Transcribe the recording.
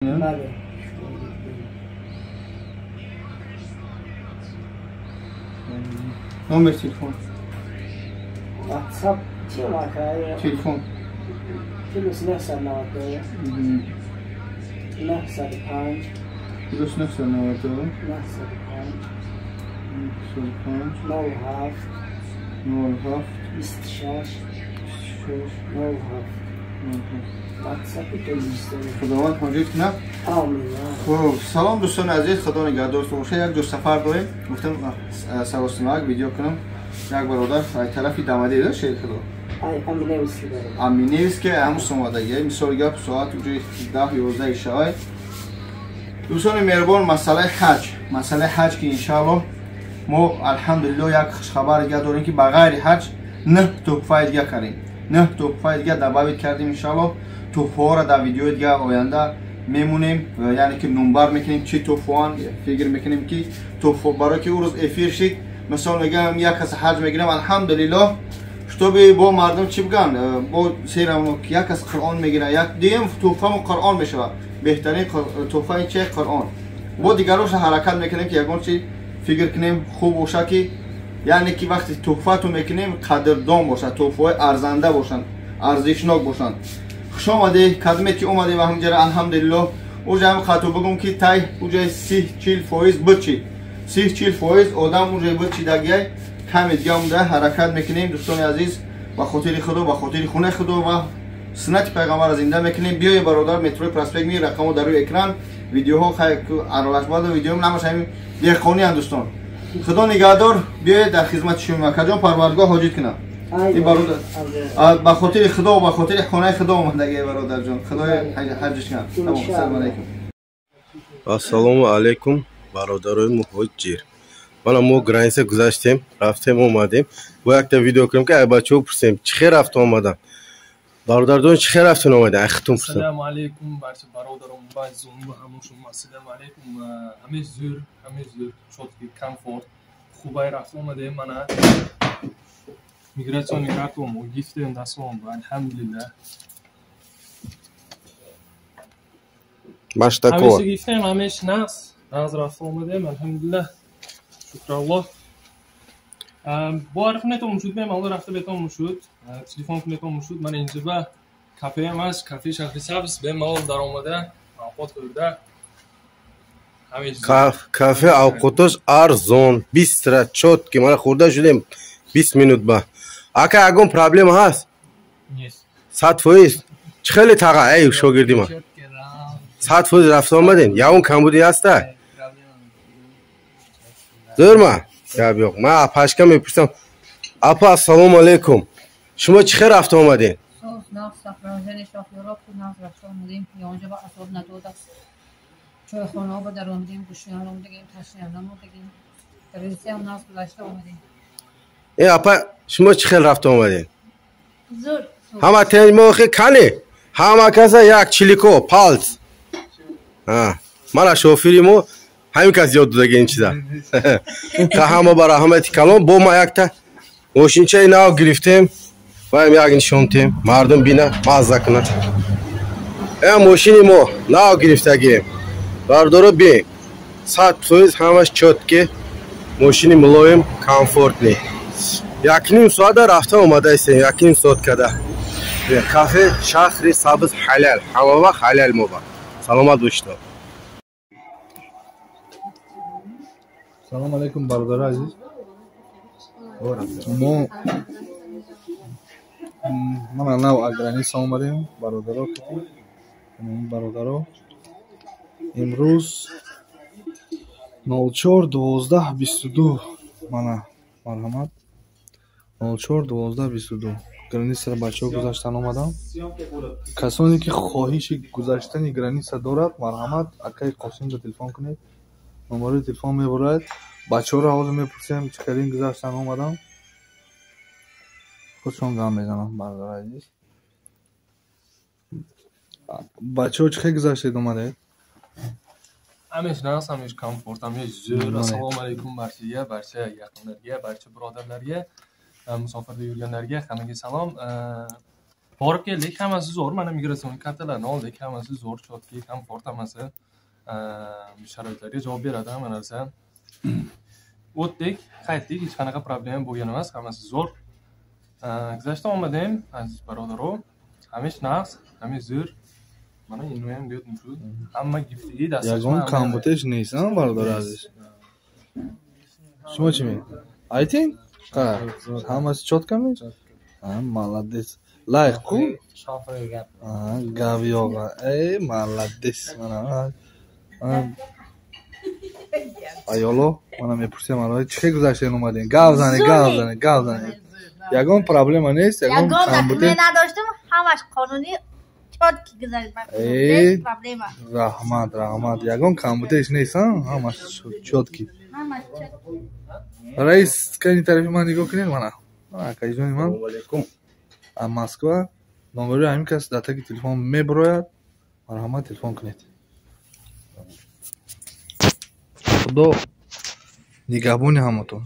Бале. Номер телефон. WhatsApp чи мака? Телефон. Плюс 992 905 плюс 992 905 905 07 07 26 26 07 07. WhatsApp тоҷикистон. Худованд ҳоҷат кунад. Амин. Хуб, салом дӯстони азиз, худо нигаҳдорتون боша. Як ҷо сафар дорем, гуфтам саросимак видео кунам. Як бародар ай тарафи Дамаде шер худо. Ай Аминевский бародар. Аминевский ҳамун сомадаги. Мисол гап соат уже 10 11 шавай. Дӯстони меҳрубон, масъалаи ҳаҷ. Масъалаи ҳаҷ ки иншааллоҳ мо алҳамдулиллоҳ як хушхабар дига дорем ки ба ғайри ҳаҷ 9 туҳфаи дига кардем. 9 туҳфаи дига добавить кардем иншааллоҳ. Туҳфаҳоро дар видеои дига оянда мемонем, яъне ки нумбар мекунем чӣ туҳфаан, фикр мекунем ки туҳфа барои ки ӯ рӯз эфир шид, мисол мегӯям як кас ҳаҷ мегирам, алҳамдулиллоҳ, чтобы бо мардум чӣ бигӯянд, бо серамно як кас Қуръон мегирад, як дуюм туҳфамо Қуръон мешавад. Беҳтарин туҳфаи чи Қуръон. Бо дигароша ҳаракат мекунем ки ягон чи фикр кунем хуб боша ки яъне ки вақте туҳфату мекунем қадрдон бошад, туҳфаҳои арзанда бошанд, арзишнок бошанд. Хуш омадед, кадмет ки омадед ва ҳамҷара алҳамдулиллоҳ. Уже ҳам хато бигӯм ки тай уже 30-40% буд чи. 30-40% одам уже буд чи дагиай, каме дига монда ҳаракат мекунем дӯстони азиз, ба хотири Худо, ба хотири хонаи Худо ва суннати пайғамбарро зинда мекунем. Биёед бародар, метрои проспект ми рақамҳо дар рӯи экран, видеоҳо аралашбаду видео намаш ҳамин деҳқонианд дӯстон. Худо нигаҳдор, биёед дар хизмати шумо. Акаҷон Парвардгоҳ ҳоҷит кунад. Ин бародар ба хотири Худо ва ба хотири хонаи Худо омадаги бародарҷон. Худои ҳаҷиш кунад. Тамом, ассалому алайкум. Ассалому алайкум бародарои муҳоҷир. Мана мо граница гузаштем, рафтем омадем. Бо якта видео кунем ки ай бачаҳо пурсем чӣ хел рафта омадан. Бародарҷон чӣ хел рафтен омадан? Ай хитум пурсем. Ассалому алайкум барча бародарон ва азизон ва ҳамон шумо. Ассалому алайкум. Ҳамеш зӯр, ҳамеш зӯр, чётки, комфорт. Хубай рафта омадем мана. Миграционный карту мо гирифтем дастмон, алҳамдулиллаҳ. Маштако. Ҳамеша гирифтем, ҳамеш нағз, нағз рафта омадем, алҳамдулиллаҳ. Шукраллоҳ. Бовар кунетон мушуд, бемалол рафта бетон мушуд, телефон кунетон мушуд. Мана инҷа ба кафеам аст, кафеи Шаҳри Сабз, бемалол даромада, авқот хӯрда. Кафе авқотош арзон, бистра, чётки, мана хӯрда шудем 20 минут ба. Ака ягон проблема ҳаст? Нест. 100%? Чӣ хеле таға, эй шогирди ман? 100% рафта омадем? Ягон камбудӣ ҳаста? Зӯрма? Гап yo'q. Ман апашка мепурсам. Апа, ассалому алайкум. Шумо чӣ хел рафта омадем? Чойхонаҳо ба даромадем, гӯшиён омадагем, ташниям намодагем. Границаам нағз гузашта омадем. Э апа, шумо чӣ хел рафта омадем? Зӯр. Ҳама тенҷ мохи кане? Ҳама каса як чилико, палц. Мана шофири мо ҳамин кас ёд додаги ин чиза. Та ҳама ба раҳмати калон, бо ма якта мошинчаи нав гирифтем, ваем як нишонтем, мардум бина, мазза кунад. Э мошини мо нав гирифтагием. Бардоро бин, 100% ҳамаш чётки, мошини мулоим, комфортный. 1,5 соата рафта омадаистем, 1,5 соат када. Кафе Шаҳри Сабз ҳалал, ҳама вақт ҳалал моба. Саломат бошед. Салом алайкум бародари азиз. Мо мана нав аз граница омадем, бародаро, бародаро. Имрӯз 04.12.22, мана марҳамат 04.12.22 границаро бачаҳо гузаштан омадам. Касоне ки хоҳиши гузаштани граница дорад, марҳамат акаи Қосимро телефон кунед. Номарои телефон мебурад. Бачаҳоро ҳозир мепурсем чӣ хелин гузаштан омадам. Худшон гам мезанам, бародари азиз. Бачаҳо чӣ хел гузаштед омадед? Ҳамеш нағз, ҳамеш комфорт, ҳамеш zo'r. Assalomu alaykum barchaga, barcha yaqinlarga, barcha birodarlarga, musofirda yurganlarga hammaga salom. Borib keldik, hammasi zo'r. Mana migratsion kartalarni oldik, hammasi zo'r, чётки, комфорт hammasi. Sharoitlarga javob beradi hamma narsa. O'tdik, qaytdik, hech qanaqa problema bo'lgan emas, hammasi zo'r. Guzashta olmadim, aziz birodarlar. Hamish naqs, hamish zo'r. Mana endi ham deyapman shu. Hamma giftigi dasturxon. Ягон камбутеш нест, бародар азиз. Шумо чӣ мегӯед? Айтин? Ҳамаси чётко ми? Молодец. Лайк ку? Шофер гап. Гап yo'q. Ey, молодец. Mana. Ayolo, mana мепурсем аллоҳ, чӣ хел гузаштен омадем? Гап зане, гап зане, гап зане. Ягон проблема нест, ягон камбуте надоштум, ҳамаш қонунӣ чётки гузашт. Без проблема. Раҳмат, раҳмат. Ягон камбутеш нест, ҳамаш чётки. Ҳамаш чётки. Раис, кани тарафи ман нигоҳ кунед, мана. Акаҷони ман. Аз Москва номери ҳамин кас дар таги телефон мебирояд. Марҳамат, телефон кунед. Худо нигаҳбони ҳаматон.